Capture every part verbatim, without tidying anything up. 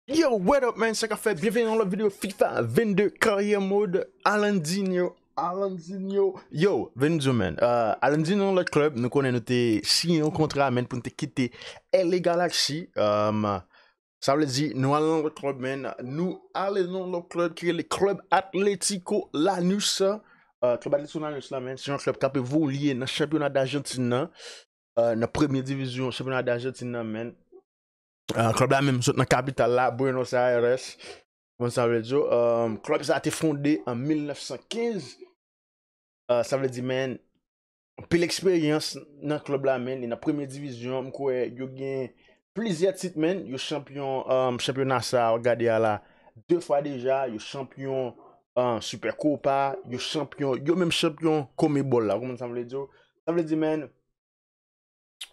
Yo, what up, man? Sa k ap fèt? Byenveni nan lòt videyo FIFA vennde Career Mode. Alandinho, Alandinho. Yo, vin di w, man. Uh, Alandinho nan lòt klèb, nou konnen nou te siyen yon kontra, man, pou nou te kite L A Galaxy. Um, sa vle di, nou ale nan lòt klèb, man. Nou ale nan lòt klèb ki rele Club Atlético Lanús. Uh, Club Atlético Lanús la, man, se yon klèb k ap evolye nan chanpyona Dajantin nan. Uh, nan premye divizyon chanpyona Dajantin nan, man. Uh, klèb la menm sot nan kapital la, Buenos Aires. Konn sa vle di, um, klèb sa te fonde an mil nèf san kenz. Uh, sa vle di, man, anpil eksperyans nan klèb la, man. E nan premye divizyon, m kwè yo gen plizyè tit, man. Yo chanpyon, um, chanpyona sa, w gade a la, de fwa deja. Yo chanpyon, um, Supercopa. Yo chanpyon, yo menm chanpyon Conmebol la. Konn sa vle di? Sa vle di, man,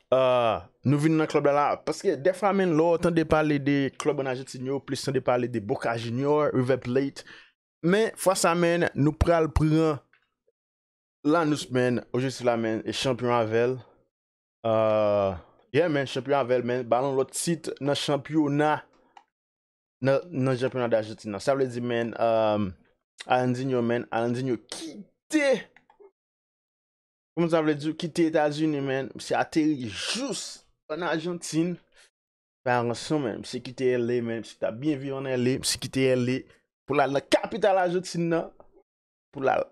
uh, nou vin nan klèb la, la. Paske dèfwa, man, lè w tande pale de klèb an Ajantin yo, plis tande pale de Boca Junior, River Plate. Men, fwa sa, man, nou pral pran Lanús, man, objektif la, man, e chanpyon avè l. Uh, yeah, man, chanpyon avè l, man. Ba l yon lòt tit nan chanpyona, nan, nan chanpyona Dajantin nan. Sa vle di, man, um, Alandinho, man, Alandinho kite Kòman sa vle di, kite Etazini, man. Misye ateri jous an Ajantin. Pa ranson, man. Misye kite L A, man. Misye t ap byen viv an L A. Misye kite L A pou l al nan kapital Ajantin nan. Pou l al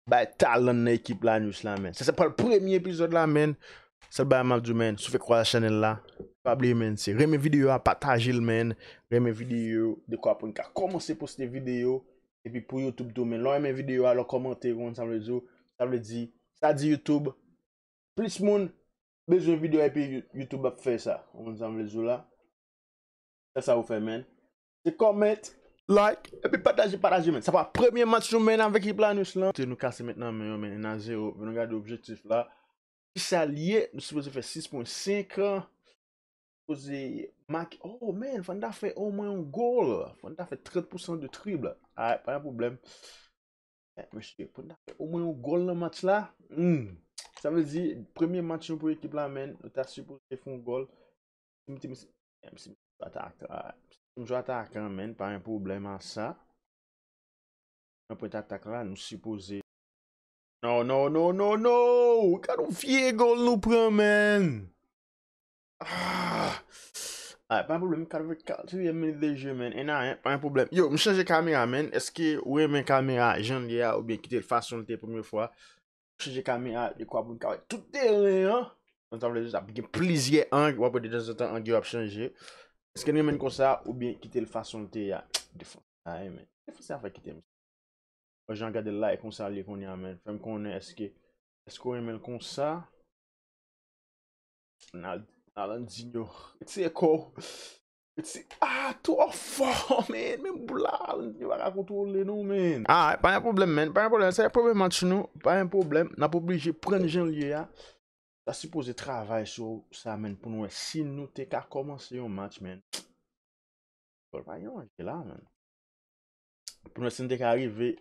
bay talan nan ekip Lanús la, man. Sa se pral premye epizòd la, man. Sèl bagay m ap di w, man, si w fèk kwaze chanèl la, pa bliye, man, se renmen videyo a, pataje l, man. Renmen videyo, dekwa pou n ka kòmanse poste videyo. Epi pou YouTube tou, man, lè w renmen videyo a, lè w kòmante, ou konn sa m vle di w, sa vle di, sa di YouTube, plis moun bezwen videyo a epi You- YouTube ap fè sa. Ou konn sa m vle di w la? Se sa ou fè, man. Se comment, like, epi pataje, pataje, man. Sa pa premye match nou, man, avèk ekip Lanús lan. Te nou kase met nan men yo, man, un à zéro. Men nou gade objektif la. Kisa l ye? Nou sipoze fè sis pwen senk. Sipoze make. Oh, man, fò n ta fè omwen yon gòl. Fò n ta fè trant pousan de trib. Alright, pa yon pwoblèm. Eh, mesye, pou n ta fè omwen yon gòl nan match la. Hmm. Sa vle di, premye match nou pou ekip la, man, nou ta sipoze fè yon gòl. Si m te, si m te atakan, si m jwe atakan, man, pa yon pwoblèm a sa. Nan pwent atak la, nou sipoze. No, no, no, no, no! Gade yon vye gòl nou pran, man! Ah! Ah, pa yon pwoblèm, katrèven katriyèm minit de jeu, man. Un à un, pa yon pwoblèm. Yo, m chanje kamera, man. Èske ou renmen kamera jan l ye a, oubyen kite l fason l te premye fwa? M chanje kamera, dekwa pou n ka wè tout teren an. Donk, sa vle di, sa gen plizyè ang, w ap wè de tanzantan ang yo ap chanje. Èske n renmen l konsa, oubyen kite l fason l te ye a? Defans, ah, man. Defans, sa fè kite m. Jan gade l la, e konsa l ye kounye a, man. Fè m konnen èske, èske w renmen l konsa? Nal-, Alandinho. Retire kò w. Retire, ah, twò fò, man. Men boul la, Alandinho pa ka kontwole non, man. Ah, pa yon pwoblèm, man. Pa yon pwoblèm. Se premye match nou. Pa yon pwoblèm. N ap oblije pran jan l ye a. Ta sipoze travay sou sa, man, pou n wè si nou te ka kòmanse yon match, man. Bon, pa gen anje la, man. Pou n wè si n te ka rive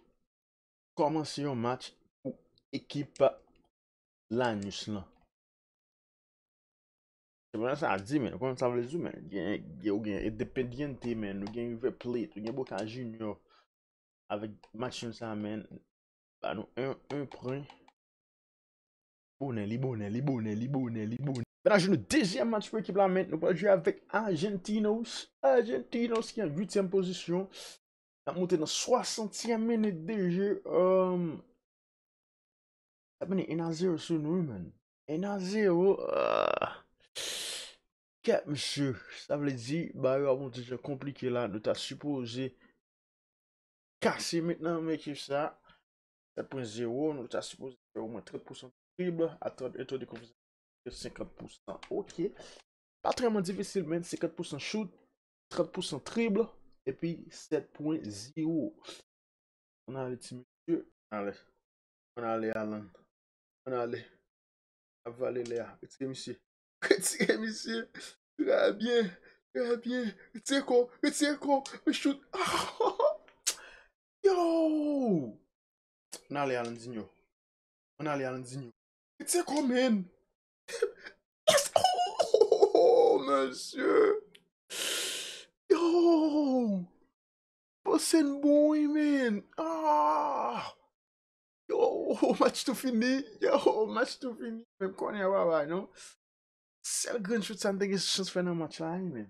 kòmanse yon match pou ekip Lanús lan. Se pou sa di, man. Ou konn sa vle di, man. Gen, gen, ou gen Independiente, man. Ou gen River Plate, ou gen Boca Junior. Avèk match nul sa, man. Ba nou un, un pwen. Bonè, li bonè, li bonè, li bonè, li bonè. Mennaj nou dezyèm match pou ekip la, man. Nou pral jwe avèk Argentinos. Argentinos ki an uityèm pozisyon. N ap monte nan swasantyèm minit de jeu. Um, sa mennen un à zéro sou nou, wi, man. Un à zéro. Ah. Kèt, mesye. Sa vle di, bagay yo ap yon ti jan konplike la. Nou ta sipoze kase met nan men ekip sa. Sèt pwen zewo, nou ta sipoze fè omwen trant pousan trib, a trant, eto de konfizyon senkant pousan. Ok. Pa trèman difisil, man. Senkant pousan shoot, trant pousan trib, epi sèt pwen zewo. Ann ale, ti mesye. Ale. Ann ale, Alan. Ann ale. Ap vale lè a. Retire misye. Retire misye. Trè byen. Trè byen. Retire kò. Retire kò. Shoot. Yo! Ann ale, Alandinho. Ann ale, Alandinho. Retire kò, man. Yes! Oh, mesye! Yo, Olsen bon wi, men. Ah! Yo, match tou fini. Yo, match tou fini. Menm konnen a pa bay, non. Sèl grenn chout sa n te gen chans fè nan match la, wi, men.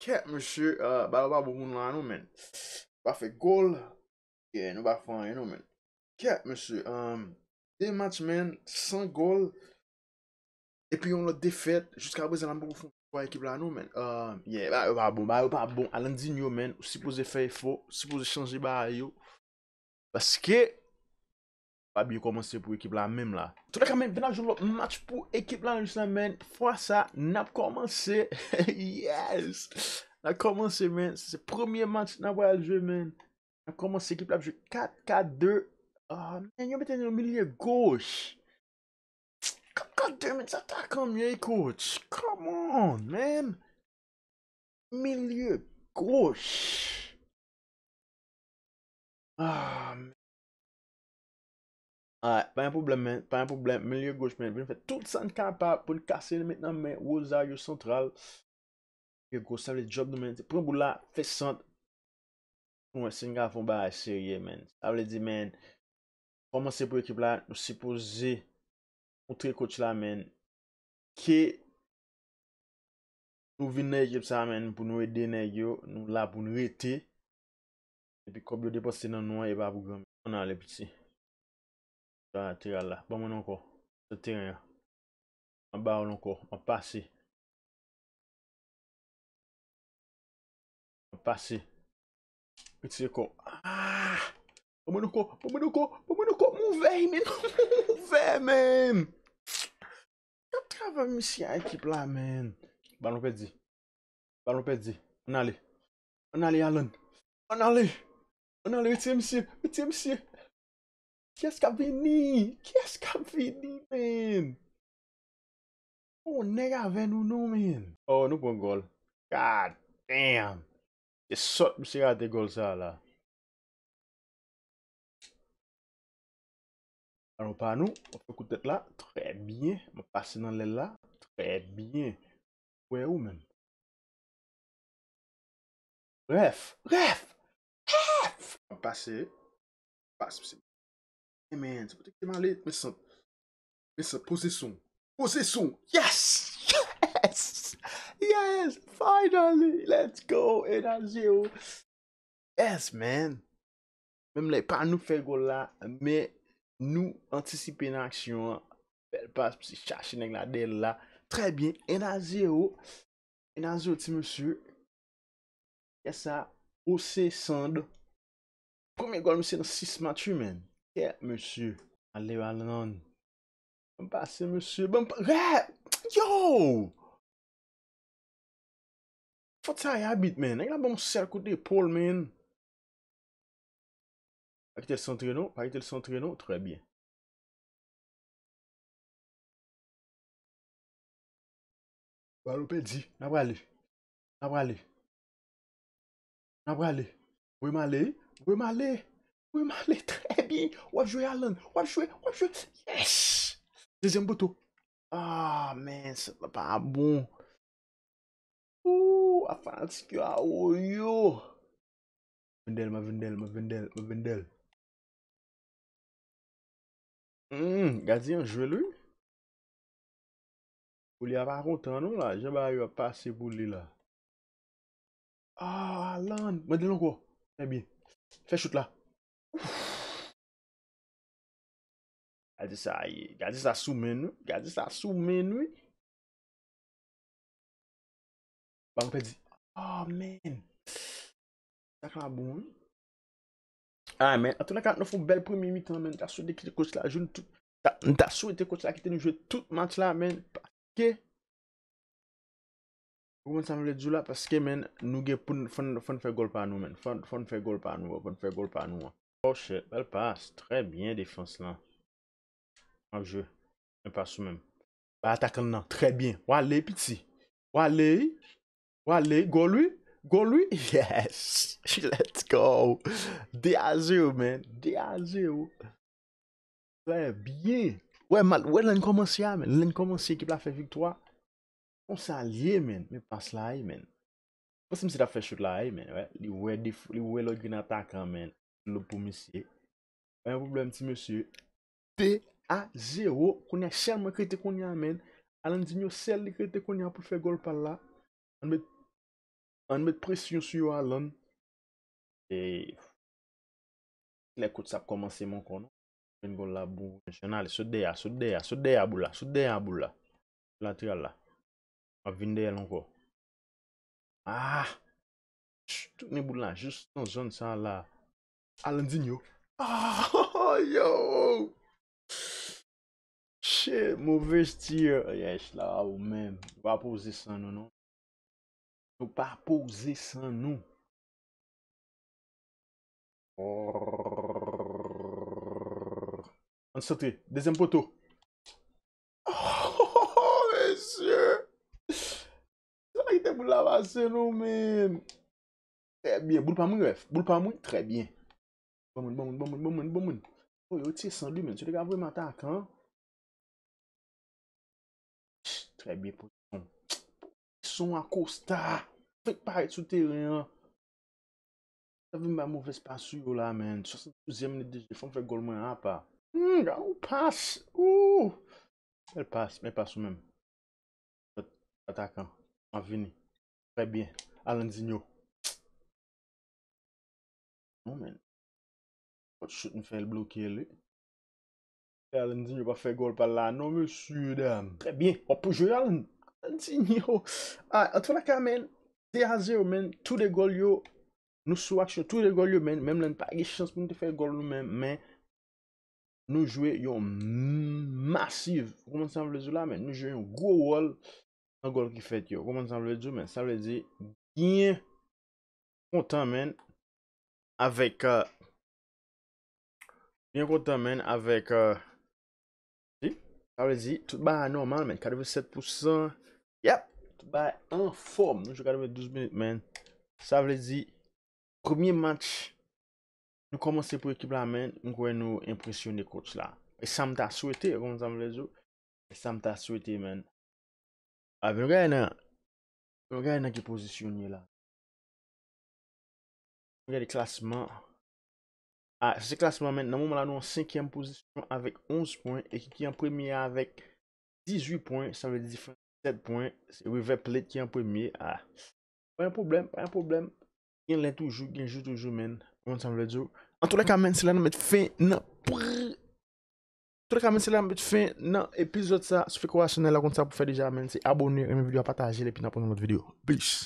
Kèt, mesye, ah, ba yo pa bon moun la, non, men. Pa fè gòl. Yeah, nou pa fè anyen, non, men. Kèt, mesye, um, de match, men, san gòl. Epi yon lòt defèt, jiska prezan la, m poko fè yon fwa ekip la, non, men. Ah, yeah, ba yo pa bon, ba yo pa bon. Alandinho, men, ou sipoze fè efò, ou sipoze chanje bagay yo. Paske, pa byen kòmanse pou ekip la menm la. Antouka, men, vin ap jwe lòt match pou ekip la, jis la, men. Fwa sa, n ap kòmanse. Yes! N ap kòmanse, men. Se premye match n ap pral jwe, men. N ap kòmanse, ekip la ap jwe kat kat de. Ah, men, yo mete yon milye goch. Kat kat de, men, se atakan m ye, coach. Come on, man. Milye goch. Ah, men. Alright, pa gen pwoblèm, men. Pa gen pwoblèm. Milye goch, men. Vin fè tout sa n kapab pou n kase l met nan men Rosario Central. Milye goch, sa vle di djòb nou, men. Se pran boul la, fè sant. Pou mwen, si n ka fè yon bagay serye, men. Sa vle di, men, kòmanse pou ekip la, nou sipoze moutre coach la, men, ke nou vin nan ekip sa, men, pou nou ede nèg yo, nou la pou nou rete. Epi kòb yo depanse nan nou an, e pa pou granmesi. Ann ale, piti. Sa lateral la. Ban mwen ankò. Sou teren an. M ap ba w l ankò. M ap pase. M ap pase. Retire kò. Ah! Ban mwen ankò. Ban mwen ankò. Ban mwen ankò. M ouvè, men. M ouvè, men. Gad travay misye a ekip la, men. Balon pèdi. Balon pèdi. Ann ale. Ann ale, Alan. Ann ale. Ann ale, retire misye. Retire misye. Kiyès k ap vini? Kiyès k ap vini, men? On nèg avè nou, non, men. Oh, nou pran gòl. God damn. Se sòt misye rate gòl sa la. Alon pa nou, on fè kout tèt la. Trè byen. M ap pase nan lèl la. Trè byen. Wè ou menm. Ref! Ref! Ref! M ap pase. Pas, se. Amen. Se pote ki m ale. Men sant. Men sant. Poze son. Poze son. Yes! Yes! Yes! Finally! Let's go! Enazeo. Yes, man. Menm lè pa nou fè gòl la, men nou antisipe nan aksyon an. Bèl pas, misye chache nèg la dèyè l la. Trè byen, enn a zewo. Enn a zewo, ti mesye. Kè sa, José Sand. Premye gòl misye nan sis match, wi, men. Kè, mesye. Ale, Alan. Ban m pase, mesye. Ban m pa-, rè! Yo! Fòt sa e abit, men. Nèg la ban m yon sèl kout epòl, men. Pa kite l santre, non. Pa kite l santre, non. Trè byen. Balon pèdi. N a prale. N a prale. N a prale. Voye m ale. Voye m ale. Voye m ale. Trè byen. W ap jwe, Alan. W ap jwe. W ap jwe. Yes! Dezyèm poto. Ah, men, sa pa bon. Ooh, a fanatik yo a woyo. Vendel, ma vendel, ma vendel, ma vendel. Hmm, gadyen an jwe l, wi. Pou li a pa kontan, non, la. Jan bagay yo ap pase pou li, la. Ah, Alan, mande l ankò. Trè byen. Fè chout la. Gade sa, gade sa sou men nou. Gade sa sou men nou. Balon pèdi. Oh, man. Sa k la bon, wi. Ah, men, antouka, nou fè yon bèl premye mitan, men. M ta swete kite coach la jwe tout. Ta, m ta swete coach la kite nou jwe tout match la, men. Paske Ou konprann sa m vle di w la? Paske, men, nou gen pou n, fò n, fò n fè gòl pa nou, men. Fò n, fò n fè gòl pa nou, fò n fè gòl pa nou an. Oh shit, bèl pas. Trè byen defans lan. Ap jwe. Men pas ou menm. Bay atakan nan. Trè byen. W ale, piti. W ale. W ale. Gòl wi. Gòl wi. Yes. Let's go. De a zewo, men. De a zewo. Trè byen. Wè, mal, wè, lè n kòmanse a, men. Lè n kòmanse, ekip la fè viktwa. Konsa l ye, men. Men pas la, wi, men. Panse misye t ap fè shoot la, ey, men, wè. Li wè def-, li wè lòt grenn atakan, men. Lòt pou misye. Pa gen pwoblèm, ti mesye. De a zewo. Kounye a, sèl mwen k rete kounye a, men. Alandinho sèl li k rete kounye a pou l fè gòl pa l la. Ann met, ann met presyon sou yo, Alan. E lè kout sa ap kòmanse, men, ankò, non. Jwenn gòl la, bon, jwenn ale, sot dèyè, sot dèyè, sot dèyè boul la, sot dèyè boul la. Lateral la. M ap vin dèyè l ankò. Ah! Tounen boul la jis nan zòn sa la. Alandinho. Ah, yo! Shit, move tir. Yes, la, ou menm. Nou pa poze san nou, non. Nou pa poze san nou. Ann santre. Dezyèm poto. Oh, mesye. Sa kite boul la pase nou, men. Trè byen. Boul pa mwen, ref. Boul pa mwen. Trè byen. Bon moun, bon moun, bon moun, bon moun, bon moun. Oh, yo tire san li, men. Se te ka vrèman atakan. Trè byen, pozisyon. Pozisyon Acosta. Fèk parèt sou teren an. Sa vin bay movèz pas sou yo la, men. Swasanndouzèm minit de jeu. Fò m fè gòl mwen apa. Hmm, ou pas. Ou. Bèl pas, bèl pas ou menm. Atakan. M ap vini. Trè byen. Alandinho. Non, men. Kot shoot m fè l bloke l, wi. Alandinho pa fè gòl pa l la, non, mesye dam. Trè byen. W ap pou jwe, Alan. Alandinho. Ah, antouka, men. De a zewo, men. Tou de gòl yo. Nou sou aksyon. Tou de gòl yo, men. Menm lè n pa gen chans pou n te fè gòl nou menm, men nou jwe yon masiv. Ou konprann sa m vle di w la, men? Nou jwe yon gwo wòl nan gòl ki fèt yo. Ou konprann sa m vle di w, men? Sa vle di, byen kontan, men, avèk, euh, byen kontan, men, avèk, euh, si? Sa vle di, tout bagay nòmal, men, katrevennsèt pousan. Yep, tout bagay anfòm. Nou jwe katrevendouz minit, men. Sa vle di, premye match, nou kòmanse pou ekip la, men, m kwè nou enpresyone coach la. E sa m ta swete, ou konprann sa m vle di w? E sa m ta swete, men. A, men gade nan, men gade nan ki pozisyon n ye la. Gade klasman. A, se klasman, men nan moman la, nou an senkyèm pozisyon avèk onz pwen. Ekip ki an premye avèk dizuit pwen, sa vle di diferans sèt pwen. Se River Plate ki an premye. A, pa gen pwoblèm, pa gen pwoblèm. Gen lè toujou, gen jou toujou, men. Ou konn sa m vle di w. Antoulèka, men, se la n ap met fen nan pr-, Antoulèka, men, se la n ap met fen nan epizòd sa. Si w fèk wè chanèl la konn sa pou fè deja, men, se abone, renmen videyo a, pataje l, epi n ap pran yon lòt videyo. Peace.